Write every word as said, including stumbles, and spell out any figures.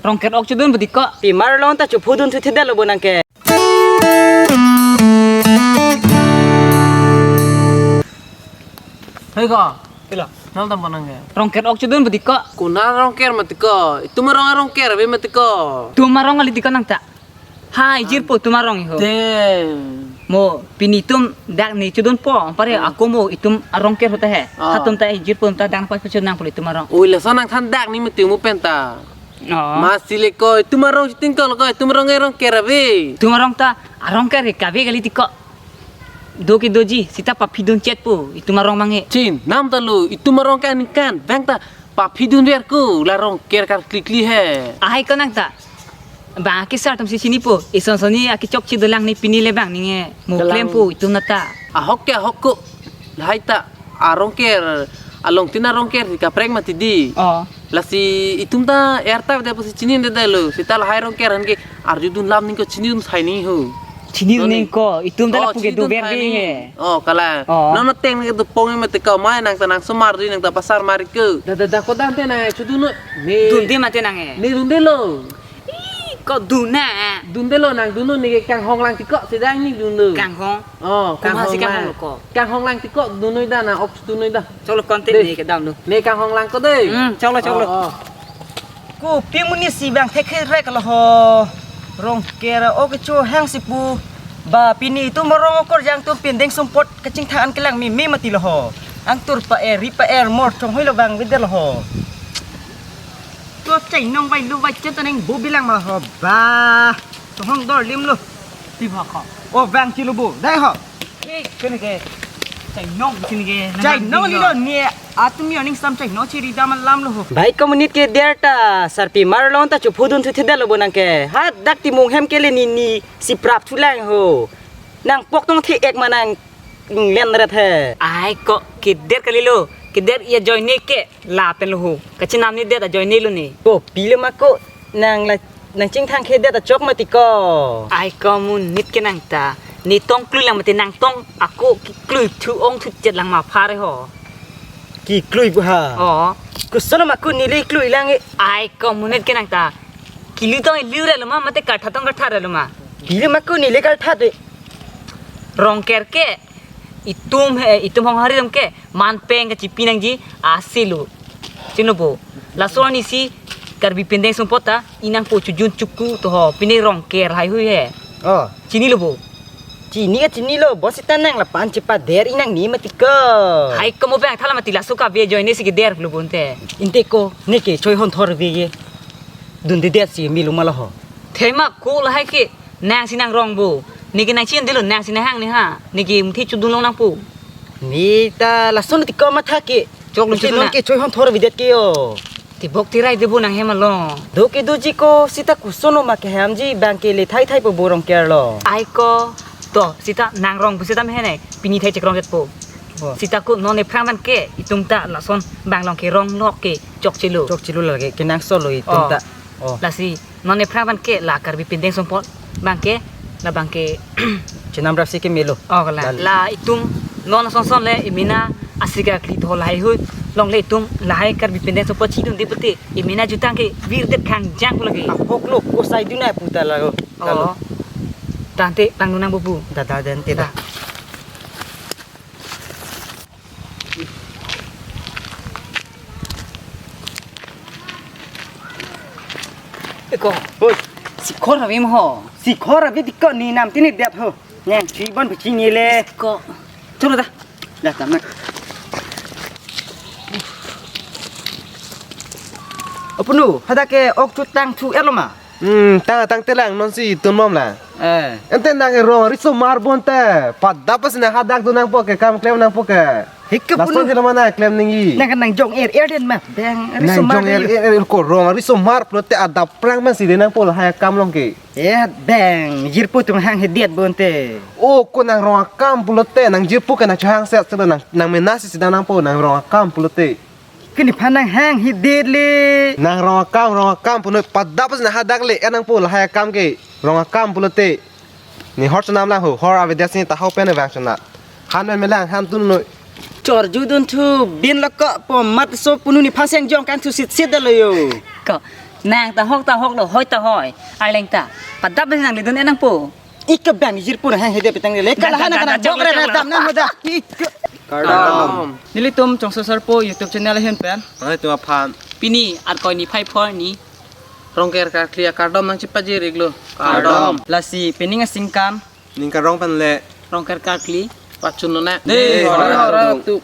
Rongker ok chodun budi ko. Pimar long ta chophu dun thu thedetlo bo nang ke. Hei ko. Pilo. Nang tam nang ke. Rongker ok chodun budi ko. Konat arongker mati ko. Itum arong arongker ave mati ko. Itum arong kali di ko nang ta. Ha, ijirpo itum arong iho. Dem. Mo pini itum dak ni chodunpo, pare Hmm. ako mo itum arongker ahut he. Ah. Hatum ta ijirpo ta dak pacho nang pulo itum arong. Oi, lason nangthan dak ni mati mo penta. Oh. Masi le ko, itum arong chitin ko lo ko, itum arong arongker ave. Itum arong ta arongker ke kave kali di ko. Do ke doji, sita paphi dun chetpo, itum arong mange. Chin, nam ta lo, itum arong ke aningkan, bang ta paphi dunver ko, la rongker karklikli he. Ahai ko nang ta. Bang akesar atum si chinipo, ison soni akechokche dolang ni pini le bang ninge mo Kalang. klempo itum nata. Ahok ke ahok ko, lahai ta arongker, along tin arongker si kaprek mati di. Oh. Lasi itum ta er ta de pusi chinidetlo, sita lahai arongker han ke arjudun lam ning ko chinidun sai ni ho. Chinidun Noni. ning ko, itum ta Oh, lapu ke chinidun dover sai de ni. he. Oh, kala. Oh. Nono teng ke dopong mati ko mai nang ta nang somar di nang ta pasar mari ko. Da da da ko dante na chodun no. Ne. Dunde mati nang e. Ne dundelo. Ih, ko dun na. Dundelo nang dun no ne ke kanghong lang ti ko sedang ni dun no. Kanghong. Oh, Kuma si kanghong kanghong lang. lo ko. Kanghong lang ti ko dun no da na ok dun no da. Choklo konten Dei. ne ke dam lo. Ne kanghong lang ko dei. Hmm, choklo, choklo. Oh, oh. Kopi amonit si bang thekhe rek lo ho. Rongker ok kecho hang si pu. Ba pini itum arong okorjang atum pindeng sumpot kachingthang an kelang meme mati lo ho. Angtur pa er, ri pa er, mor thong hoi lo bang vide lo ho. To chainong vai lu vai chen ta neng bu bilang ma ho ba. To hong dor lim lo. Ti ba ko. O bang chi lo bu. Dai ho. Ke kene ke. Chainong sini ke. Chainong ni lo ni atum yo ning sam chainong chiri dam lam lo ho. Bai ko amonit ke der ta sarpi mar long ta chophu dun thu thedetlo bo nang ke. Hadak ti mung hem ke le ni ni si prap thu lang ho. Nang pok tong thi ek ma nang len ret he. Ai ko keder kali lo. Keder ya join ne ke. Lapen lo ho. Kachinam ni det ajoine lo ni. Kopi lo ma ko nang la nang chingthang khe det achok mati ko. Ai ko amonit ke nang ta. Ne tong klui lang mati nang tong ako klui thu ong thu chet lang ma phare ho. Keklui bu ha. Oh. Koson ma ko ne le klui lang e. Ai ko amonit ke nang ta. Kelu tong lu re lo ma mate kartha tong kartha re lo ma. Pilo ma ko ne le kartha de. Rongker ke. Itum he, itum hong hari ram ke, man peng kachipi nangji, asi lo. Chini lo bo. Laso ani si, Karbi pindeng sumpot ta, inang po chojun chuku to ho, pine rongker hai hui he. Oh. Chini lo bo. Chini ka chini lo, bo sita nang lapan chepader inang ni mati ko. Hai ko mo bang thala mati laso kave ajoine si keder lo bonte. Inte ko, ne ke choi hon thor ve ye. Dunde det si melo ma lo ho. Thema ko lahai ke. Nang si nang rong bo. Ne ke nang chin dilo nang si nang hang ne ha. Ne ke mthi chudun long nang po. Ne ta lason ti ko matha ke. Chok lo Mesti chudun non na. Ke choi hon thor ve det ke yo. Ti bok ti rai de bo nang hem along. Do ke doji ko sita koson ma ke hem ji bang ke le thai thai po bo rongker lo. Ai ko. To sita nang rong bo sita me he ne. Pini thai chek rong det po. Oh. Sita ko non ne phrang man ke itum ta lason bang long ke rong lok ke chokche lo. Chokche lo lage ke nang solo itum Oh. ta. Oh. Lasi non ne phrang man ke la Karbi pindeng sumpot bang ke la bang ke Chenam rap si ke melo. Oh, kala. Dan- La itum non son son le imina asika kli tho lahai hui long le itum lahai Karbi pindeng sumpot chidun di pete imina jutang ke vir det khang jang pu lagi. Ahok lo ko sai dun ai puta lago. Oh. Tante pang nunang bubu. Dada dan te da. Da. Eko. Hoi. Sikhor ave mo ho. Sikhor ave ti ko ne nam tini det ho. Nang si bon bichi ni le. Ko. Cholo da. Da tam na. Apunu, hadak ke ok chutang thu erlo ma. Hmm, tang tang telang non si tun mom la. Eh. Ente nang rong riso mar bonte. Pada pas na hadak do nang po ke kam klem nang po ke. Hik ke Lason punu. Sila mana klem ninggi. Nang nang jong er er den ma. Bang Nang riso mar jong er den. Er er ko rong riso mar pulote ada prang man si de nang po lahai kam long ke. Eh bang jirpo tung hang he det bonte. Oh ko nang rong akam pulote nang jirpo ke nang chahang set selo nang nang menasi sida nang po nang rong akam pulote. Kini phan nang hang hi det le. Nang rong akam, rong akam puno pada pas na hadak le, eh, nang po lahai akam ke, rong akam pulote. Ne hor chonam lang ho, hor avedet si ta ho pen vang chonat. Han men melang, han tun noi. Chorju dun thu, bin lo ko, po mat so punu ne phan seng jong kan thu sit sit lo yo. Ko, Nang ta hok ta hok lo, hoi ta hoi. Arleng ta. Padap besi nangledun enang po. Ik ke bang jir pura hang hede petang le. Kala hana kana bok re dam nang hoda. Ik. Kardom. Nelitum Chongso Sarpo YouTube channel ahin pen. Hai tu aphan. Pini Arkoi niphai phongo arni. Rongker karkli akardom nangchipajir iklo. Kardom. Lasi pining asingkan. Ning karong pen le. Rongker karkli. Pachun nona. Dei, hora hora tu.